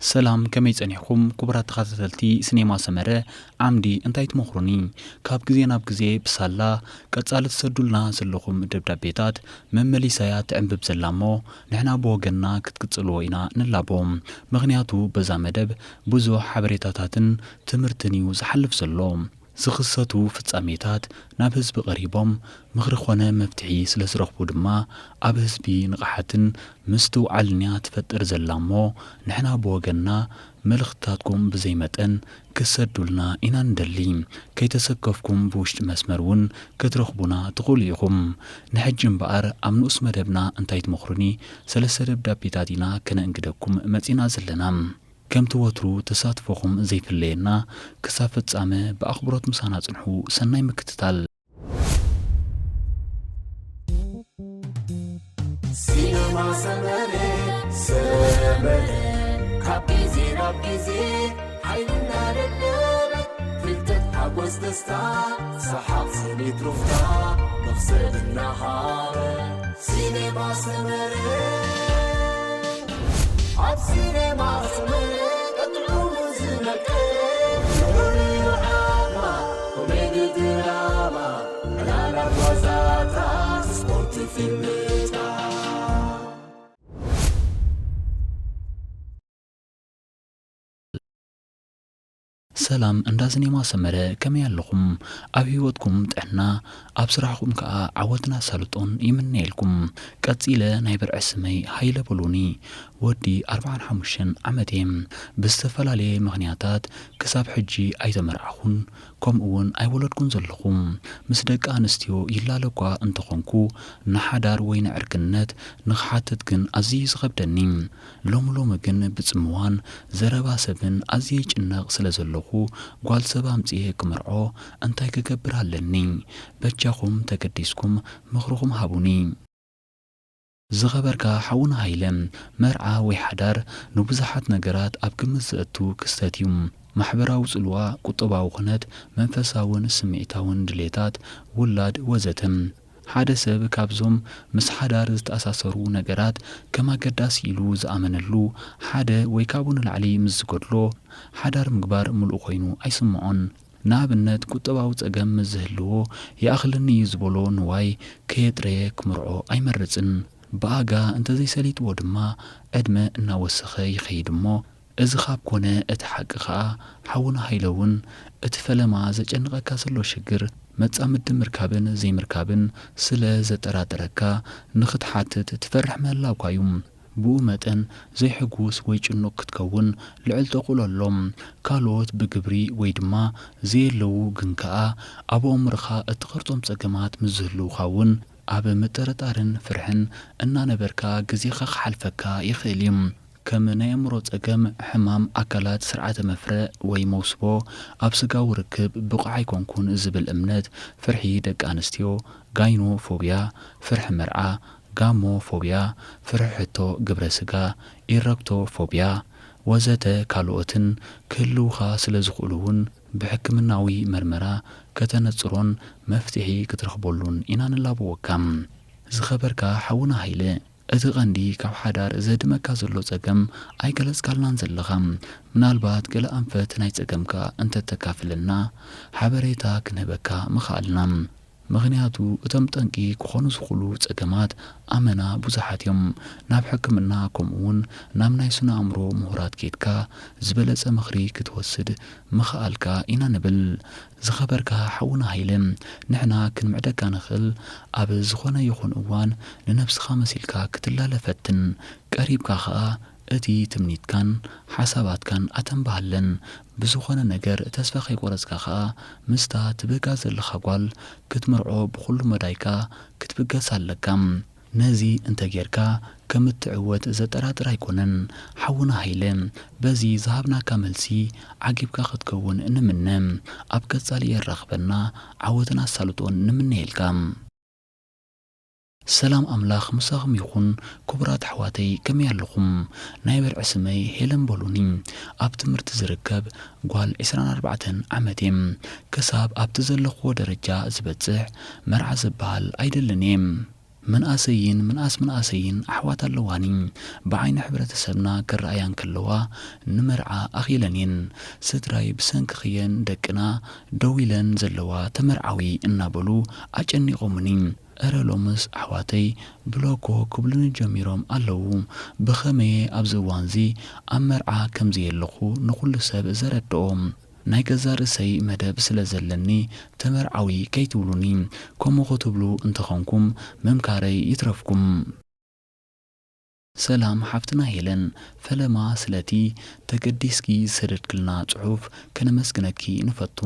ሰላም፣ ከመይ ጸኒሕኩም ክቡራት ተኸታተልቲ ሲኔማ ሰመረ ዓምዲ እንታይ ትመኽሩኒ? ካብ ግዜ ናብ ግዜ ብሳላ ቀጻሊ ትሰዱልና ዘለኹም ደብዳቤታት መመሊሳያ ትዕንብብ ዘላ እሞ ንሕና ብወገንና ክትቅጽልዎ ኢና ንላቦ። ምኽንያቱ በዛ መደብ ብዙሕ ሓበሬታታትን ትምህርትን እዩ ዝሓልፍ ዘሎ። ዝኽሰቱ ፍጻሜታት ናብ ህዝቢ ቀሪቦም ምኽሪ ኾነ መፍትሒ ስለ ዝረኽቡ ድማ ኣብ ህዝቢ ንቕሓትን ምስትውዓልን እያ ትፈጥር ዘላ እሞ ንሕና ብወገንና መልእኽትታትኩም ብዘይ መጠን ክትሰዱልና ኢና ንደሊ። ከይተሰከፍኩም ብውሽጢ መስመር እውን ክትረኽቡና ትኽእሉ ኢኹም። ንሕጂ እምበኣር ኣብ ንኡስ መደብና እንታይ ትመኽሩኒ ሰለስተ ደብዳቤታት ኢና ከነእንግደኩም መጺና ዘለና። ከምቲ ወትሩ ተሳትፎኹም ዘይፍለየና፣ ክሳብ ፍጻመ ብኣኽብሮት ምሳና ጽንሑ። ሰናይ ምክትታል። ሲነማ ሰመረ፣ ሰመረ፣ ካብ ግዜ ናብ ግዜ ሓይሊ እናደለበ፣ ፍልጠት፣ ሓጎስ፣ ደስታ፣ ሰሓቕ፣ ስኒት፣ ሩፍታ፣ መኽሰብ እናሃበ። ሲኔማ ሰመረ፣ ኣብ ሲኔማ ሰመረ፣ ጥዑሙ ዝነቅል፣ ፍሉይ ዓማ፣ ኮሜዲ፣ ድራማ፣ ዕላላት፣ ዋዛታት፣ ስፖርት፣ ፊልምታት። ሰላም እንዳ ሲኔማ ሰመረ፣ ከመይ ኣለኹም? ኣብ ህይወትኩም ጥዕና፣ ኣብ ስራሕኹም ከኣ ዓወትን ኣሳልጦን ይምነየልኩም። ቀጺለ ናይ ብርዒ ስመይ ሃይለ በሉኒ፣ ወዲ ኣርብዓን ሓሙሽተን ዓመት እየ። ብዝተፈላለየ ምኽንያታት ክሳብ ሕጂ ኣይተመርዓኹን፣ ከምኡ እውን ኣይወለድኩን ዘለኹ። ምስ ደቂ ኣንስትዮ ይላለ እኳ እንተኾንኩ፣ ንሓዳር ወይ ንዕርክነት ንኽሓትት ግን ኣዝዩ እዩ ዝኸብደኒ። ሎሚ ሎሚ ግን ብጽምዋን ዘረባ ሰብን ኣዝየ ይጭነቕ ስለ ዘለኹ፣ ጓል ሰብ ኣምጺኤ ክምርዖ እንታይ ክገብር ኣለኒ? በጃኹም ተገዲስኩም ምኽርኹም ሃቡኒ። ዝኸበርካ ሓውና ሃይለ፣ መርዓ ወይ ሓዳር ንብዙሓት ነገራት ኣብ ግምት ዘእቱ ክስተት እዩ። ማሕበራዊ ጽልዋ፣ ቁጠባዊ ኩነት፣ መንፈሳውን ስምዒታውን ድሌታት ውላድ ወዘተ። ሓደ ሰብ ካብዞም ምስ ሓዳር ዝተኣሳሰሩ ነገራት ከም ኣገዳሲ ኢሉ ዝኣመነሉ ሓደ ወይ ካብኡ ንላዕሊ ምስ ዝጎድሎ፣ ሓዳር ምግባር ምሉእ ኮይኑ ኣይስምዖን። ንኣብነት፣ ቁጠባዊ ጸገም ምስ ዝህልዎ፣ ይኣኽለኒ እዩ ዝበሎ ንዋይ ከየጥረየ ክምርዖ ኣይመርጽን። ብኣጋ እንተዘይሰሊጥዎ ድማ፣ ዕድመ እናወሰኸ ይኸይድ እሞ፣ እዚ ካብ ኮነ፣ እቲ ሓቂ ኸኣ፣ ሓውና ሃይለ እውን፣ እቲ ፈለማ ዘጨንቐካ ዘሎ ሽግር፣ መጻምዲ ምርካብን ዘይምርካብን ስለ ዘጠራጥረካ፣ ንኽትሓትት ትፈርሕ ምህላውካ እዩ። ብኡ መጠን፣ ዘይሕጉስ ወይ ጭኑቕ ክትከውን ልዑል ተኽእሎ ኣሎ። ካልኦት ብግብሪ ወይ ድማ ዘየለዉ ግን ከኣ ኣብ ኣእምሮኻ እትቐርጾም ጸገማት ምስ ዝህልዉኻ እውን፣ ኣብ ምጥርጣርን ፍርሕን እናነበርካ ግዜኻ ክሓልፈካ ይኽእል እዩ። ከም ናይ ኣእምሮ ጸገም፣ ሕማም ኣካላት ስርዓተ መፍረ ወይ መውስቦ፣ ኣብ ስጋዊ ርክብ ብቑዕ ኣይኮንኩን ዝብል እምነት፣ ፍርሒ ደቂ ኣንስትዮ፣ ጋይኖ ፎብያ፣ ፍርሒ መርዓ፣ ጋሞ ፎብያ፣ ፍርሒ ሕቶ ግብረ ስጋ፣ ኢረክቶ ፎብያ፣ ወዘተ ካልኦትን ክህልውኻ ስለ ዝኽእሉ እውን ብሕክምናዊ መርመራ ከተነጽሮን መፍትሒ ክትረኽበሉን ኢና ንላበወካ። ዝኸበርካ ሓውና ሃይለ፣ እቲ ቀንዲ ካብ ሓዳር ዘድመካ ዘሎ ጸገም ኣይገለጽካልናን ዘለኻ። ምናልባት ገለ ኣንፈት ናይ ጸገምካ እንተተካፍለና ሓበሬታ ክንህበካ ምኽኣልና። ምኽንያቱ እቶም ጠንቂ ክኾኑ ዝኽእሉ ጸገማት ኣመና ብዙሓት እዮም። ናብ ሕክምና ከምኡ እውን ናብ ናይ ስነ ኣእምሮ ምሁራት ኬድካ ዝበለጸ ምኽሪ ክትወስድ ምኽኣልካ ኢና ንብል። ዝኸበርካ ሓውና ሃይለ፣ ንሕና ክንምዕደካ ንኽእል ኣብ ዝኾነ ይኹን እዋን ንነብስኻ መሲልካ ክትላለ ፈትን። ቀሪብካ ኸኣ እቲ ትምኒትካን ሓሳባትካን ኣተንብሃለን። ብዝኾነ ነገር ተስፋ ከይቆረጽካ ኸኣ ምስታ ትብህጋ ዘለኻ ጓል ክትምርዖ ብኹሉ መዳይካ ክትብገስ ኣለካ። ነዚ እንተ ጌርካ ከም እትዕወት ዘጠራጥር ኣይኮነን። ሓውና ሃይለ፣ በዚ ዝሃብናካ መልሲ ዓጊብካ ክትከውን ንምነ። ኣብ ቀጻሊ የራኽበና፣ ዓወትን ኣሳልጦን ንምነየልካ። ሰላም ኣምላኽ ምሳኹም ይኹን ክቡራት ኣሕዋተይ፣ ከመይ ኣለኹም? ናይ በርዒ ስመይ ሄለን በሉኒ። ኣብ ትምህርቲ ዝርከብ ጓል ዕስራን ኣርባዕተን ዓመት እየ። ክሳብ ኣብቲ ዘለኽዎ ደረጃ ዝበጽሕ መርዓ ዝበሃል ኣይደልን እየ። መንኣሰይን ምንኣስ ምንኣሰይን ኣሕዋት ኣለዋኒ። ብዓይኒ ሕብረተሰብና ክረኣያ እንከለዋ ንመርዓ ኣኽኢለን እየን። ስድራይ ብሰንክኽየን ደቅና ደው ኢለን ዘለዋ ተመርዓዊ እናበሉ ኣጨኒቖሙኒ። እረ ሎምስ ኣሕዋተይ ብሎኮ ክብሉኒ ጀሚሮም ኣለዉ። ብኸመየ ኣብዚ እዋንዚ ኣብ መርዓ ከም ዘየለኹ ንኹሉ ሰብ ዘረድኦ። ናይ ገዛ ርእሰይ መደብ ስለ ዘለኒ ተመርዓዊ ከይትብሉኒ፣ ከምኡ ክትብሉ እንተኾንኩም ምምካረይ ይትረፍኩም። ሰላም ሓፍትና ሄለን፣ ፈለማ ስለቲ ተገዲስኪ ዝሰደድክልና ጽሑፍ ከነመስግነኪ ንፈቱ።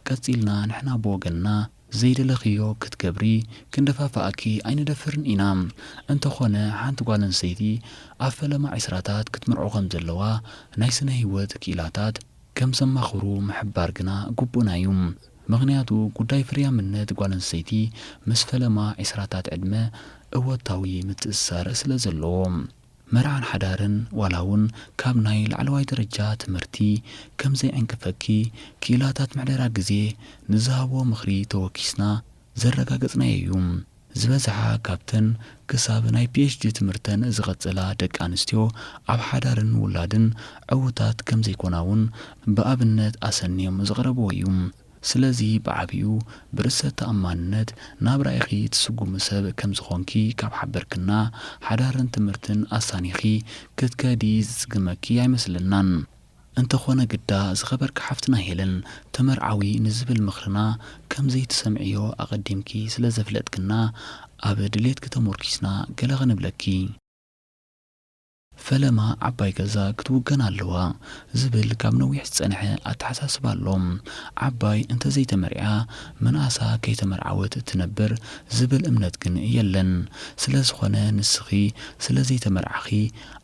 ቀጺልና ንሕና ብወገንና ዘይደለኽዮ ክትገብሪ ክንደፋፍኣኪ ኣይንደፍርን ኢና። እንተኾነ ሓንቲ ጓል ኣንስተይቲ ኣብ ፈለማ ዒስራታት ክትምርዖ ከም ዘለዋ ናይ ስነ ህይወት ክኢላታት ከም ዘማኽሩ ምሕባር ግና ግቡእና እዩ። ምኽንያቱ ጉዳይ ፍርያምነት ጓል ኣንስተይቲ ምስ ፈለማ ዒስራታት ዕድመ እወታዊ ምትእስሳር ስለ ዘለዎ። መርዓን ሓዳርን ዋላ እውን ካብ ናይ ላዕለዋይ ደረጃ ትምህርቲ ከም ዘይዕንቅፈኪ ክኢላታት ምሕደራ ግዜ ንዝሃብዎ ምኽሪ ተወኪስና ዘረጋገጽናዮ እዩ። ዝበዝሓ ካብተን ክሳብ ናይ ፒ ኤች ዲ ትምህርተን ዝቐጽላ ደቂ ኣንስትዮ ኣብ ሓዳርን ውላድን ዕዉታት ከም ዘይኮና እውን ብኣብነት ኣሰንዮም ዘቕረብዎ እዩ። ስለዚ ብዓቢኡ ብርእሰ ተኣማንነት ናብ ራኢኺ ትስጉሚ ሰብ ከም ዝኾንኪ ካብ ሓበርክና፣ ሓዳርን ትምህርትን ኣሳኒኺ ክትከዲ ዝጽግመኪ ኣይመስለናን። እንተኾነ ግዳ ዝኸበርኪ ሓፍትና ሄለን፣ ተመርዓዊ ንዝብል ምኽርና ከም ዘይትሰምዕዮ ኣቐዲምኪ ስለ ዘፍለጥክና፣ ኣብ ድሌትኪ ተሞርኪስና ገለ ክንብለኪ። ፈለማ ዓባይ ገዛ ክትውገን ኣለዋ ዝብል ካብ ነዊሕ ዝጸንሐ ኣተሓሳስባ ኣሎ። ዓባይ እንተዘይተመርዕያ ምንኣሳ ከይተመርዓወት ትነብር ዝብል እምነት ግን የለን። ስለ ዝኾነ ንስኺ ስለ ዘይተመርዓኺ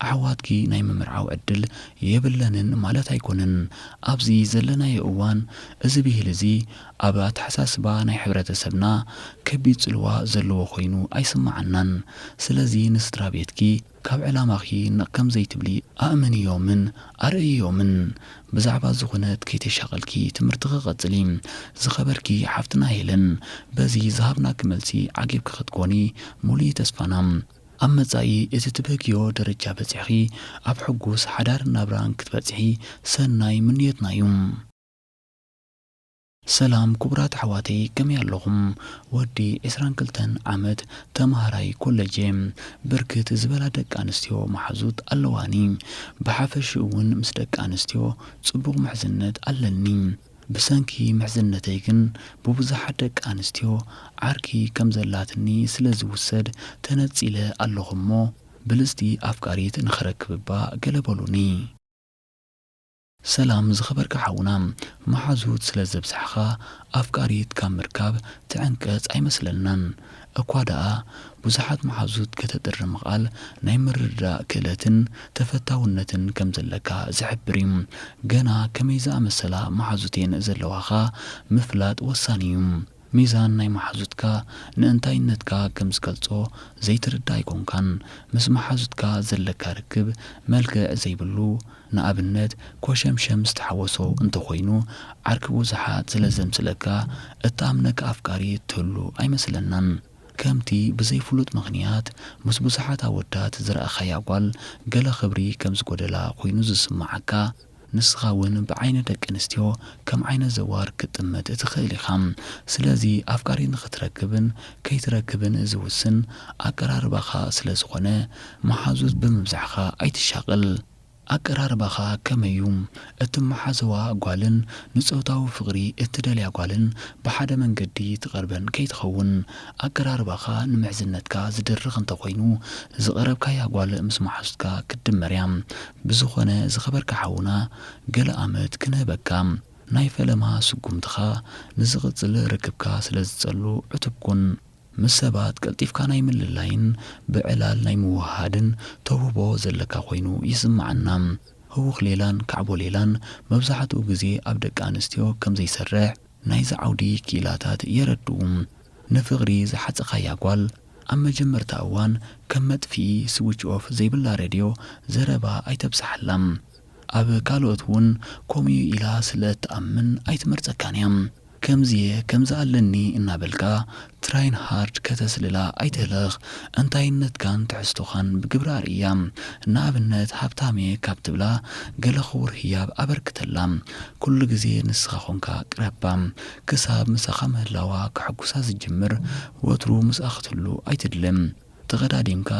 ኣሕዋትኪ ናይ ምምርዓው ዕድል የብለንን ማለት ኣይኮነን። ኣብዚ ዘለናዮ እዋን እዚ ብሂል እዚ ኣብ ኣተሓሳስባ ናይ ሕብረተሰብና ከቢድ ጽልዋ ዘለዎ ኮይኑ ኣይስምዓናን። ስለዚ ንስድራ ቤትኪ ካብ ዕላማኺ ነቕ ከም ዘይትብሊ ኣእምንዮምን ኣርእዮምን። ብዛዕባ እዚ ኩነት ከይተሻቐልኪ ትምህርትኺ ቀጽሊ። ዝኸበርኪ ሓፍትና ሄለን፣ በዚ ዝሃብናኪ መልሲ ዓጊብኪ ክትኮኒ ሙሉእ ተስፋና። ኣብ መጻኢ እቲ ትብህግዮ ደረጃ በጺሕኺ ኣብ ሕጉስ ሓዳርን ናብራን ክትበጽሒ ሰናይ ምንዮትና እዩ። ሰላም ክቡራት ኣሕዋተይ፣ ከመይ ኣለኹም? ወዲ ዕስራን ክልተን ዓመት ተምሃራይ ኮለጅ እየ። ብርክት ዝበላ ደቂ ኣንስትዮ መሓዙት ኣለዋኒ። ብሓፈሽኡ እውን ምስ ደቂ ኣንስትዮ ጽቡቕ ምሕዝነት ኣለኒ። ብሰንኪ ምሕዝነተይ ግን ብብዙሓት ደቂ ኣንስትዮ ዓርኪ ከም ዘላትኒ ስለ ዝውሰድ ተነጺለ ኣለኹ እሞ፣ ብልጽቲ ኣፍቃሪት ንኽረክብ እባ ገለ በሉኒ። ሰላም ዝኸበርካ ሓውና፣ መሓዙት ስለ ዘብዛሕኻ ኣፍቃሪት ካብ ምርካብ ትዕንቀጽ ኣይመስለናን። እኳ ደኣ ብዙሓት መሓዙት ከተጥሪ ምኽኣል ናይ ምርድዳእ ክእለትን ተፈታውነትን ከም ዘለካ ዝሕብር እዩ። ገና ከመይ ዝኣመሰላ መሓዙት እየን ዘለዋኻ ምፍላጥ ወሳኒ እዩ። ሚዛን ናይ መሓዙትካ ንእንታይነትካ ከም ዝገልጾ ዘይትርዳእ ኣይኮንካን። ምስ መሓዙትካ ዘለካ ርክብ መልክዕ ዘይብሉ፣ ንኣብነት ኮሸምሸም ዝተሓወሶ እንተኾይኑ ዓርኪ ብዙሓት ስለ ዘምስለካ እትኣምነካ ኣፍቃሪ ትህሉ ኣይመስለናን። ከምቲ ብዘይፍሉጥ ምኽንያት ምስ ብዙሓት ኣወዳት ዝረኣኻያ ጓል ገለ ክብሪ ከም ዝጎደላ ኮይኑ ዝስምዓካ፣ ንስኻ እውን ብዓይኒ ደቂ ኣንስትዮ ከም ዓይነ ዘዋር ክትጥመት ትኽእል ኢኻ። ስለዚ ኣፍቃሪ ንኽትረክብን ከይትረክብን ዝውስን ኣቀራርባኻ ስለ ዝኾነ፣ መሓዙት ብምብዛሕኻ ኣይትሻቐል። ኣቀራርባኻ ከመይ እዩ? እትመሓዘዋ ጓልን ንጾታዊ ፍቕሪ እትደልያ ጓልን ብሓደ መንገዲ ትቐርበን ከይትኸውን፣ ኣቀራርባኻ ንምሕዝነትካ ዝድርኽ እንተኾይኑ፣ ዝቐረብካያ ጓል ምስ መሓዙትካ ክትድመር እያ። ብዝኾነ ዝኸበርካ ሓውና፣ ገለ ኣመት ክንህበካ። ናይ ፈለማ ስጉምትኻ ንዝቕጽል ርክብካ ስለ ዝጸሉ ዕቱብ ኩን። ምስ ሰባት ቀልጢፍካ ናይ ምልላይን ብዕላል ናይ ምውህሃድን ተውህቦ ዘለካ ኮይኑ ይስምዓና። ህውኽ ሌላን ካዕቦ ሌላን መብዛሕትኡ ግዜ ኣብ ደቂ ኣንስትዮ ከም ዘይሰርሕ ናይዚ ዓውዲ ክኢላታት የረድኡ። ንፍቕሪ ዝሓጸኻያ ጓል ኣብ መጀመርታ እዋን ከም መጥፍኢ ስዊች ኦፍ ዘይብላ ሬድዮ ዘረባ ኣይተብዝሓላ። ኣብ ካልኦት እውን ከምኡ ኢላ ስለ እትኣምን ኣይትመርጸካን እያ። ከምዚየ ከምዚ ኣለኒ እናበልካ ትራይን ሃርድ ከተስልላ ኣይትህለኽ። እንታይነትካን ትሕዝቶኻን ብግብሪ ኣርእያ። ንኣብነት ሃብታምየ ካብ ትብላ ገለ ክቡር ህያብ ኣበርክተላ። ኩሉ ግዜ ንስኻ ኾንካ ቅረባ። ክሳብ ምሳኻ ምህላዋ ከሐጉሳ ዝጅምር ወትሩ ምስኣ ክትህሉ ኣይትድለም። ተቐዳዲምካ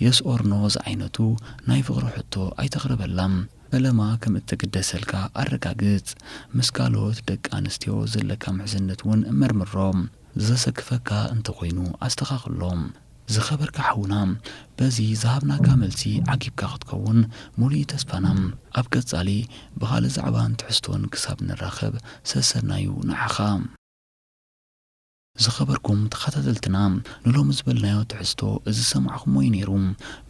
የስ ኦር ኖ ዝዓይነቱ ናይ ፍቕሪ ሕቶ ኣይተቕርበላ። ፈለማ ከም እትግደሰልካ ኣረጋግጽ። ምስ ካልኦት ደቂ ኣንስትዮ ዘለካ ምሕዝነት እውን መርምሮ። ዘሰክፈካ እንተኾይኑ ኣስተኻኽሎ። ዝኸበርካ ሓውና፣ በዚ ዝሃብናካ መልሲ ዓጊብካ ክትከውን ሙሉእ ተስፋና። ኣብ ቀጻሊ ብኻልእ ዛዕባን ትሕዝቶን ክሳብ ንራኸብ ሰሰናዩ ንዓኻ። ዝኸበርኩም ተኸታተልትና፣ ንሎሚ ዝበልናዮ ትሕዝቶ እዚ ዝሰማዕኹምዎ እዩ ነይሩ።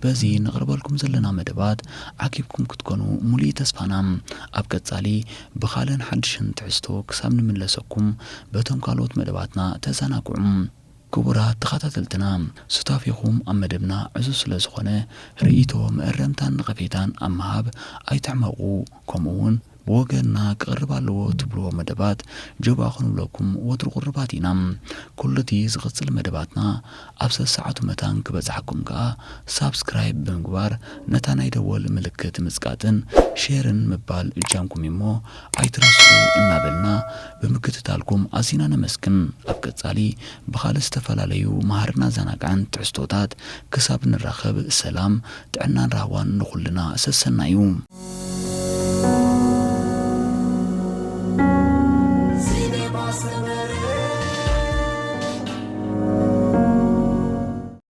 በዚ ነቕርበልኩም ዘለና መደባት ዓጊብኩም ክትኮኑ ሙሉእ ተስፋና። ኣብ ቀጻሊ ብኻልእን ሓድሽን ትሕዝቶ ክሳብ ንምለሰኩም በቶም ካልኦት መደባትና ተዘናግዑ። ክቡራት ተኸታተልትና፣ ሱታፌኹም ኣብ መደብና ዕዙዝ ስለ ዝኾነ ርእይቶ፣ መእረምታን ነቐፌታን ኣብ ምሃብ ኣይትሕመቑ። ከምኡ እውን ብወገንና ክቐርብ ኣለዎ ትብልዎ መደባት ጀባኹ ንብለኩም ወትሩ ቁሩባት ኢና። ኩሉ እቲ ዝቕጽል መደባትና ኣብ ሰሰዓቱ መታን ክበጽሓኩም ከኣ ሳብስክራይብ ብምግባር ነታ ናይ ደወል ምልክት ምጽቃጥን ሼርን ምባል እጃምኩም እሞ ኣይትረስዑ እናበልና ብምክትታልኩም ኣዚና ነመስግን። ኣብ ቀጻሊ ብኻልእ ዝተፈላለዩ መሃርን ኣዘናጋዕን ትሕዝቶታት ክሳብ ንራኸብ ሰላም ጥዕናን ራህዋን ንኹልና ሰሰናዩ።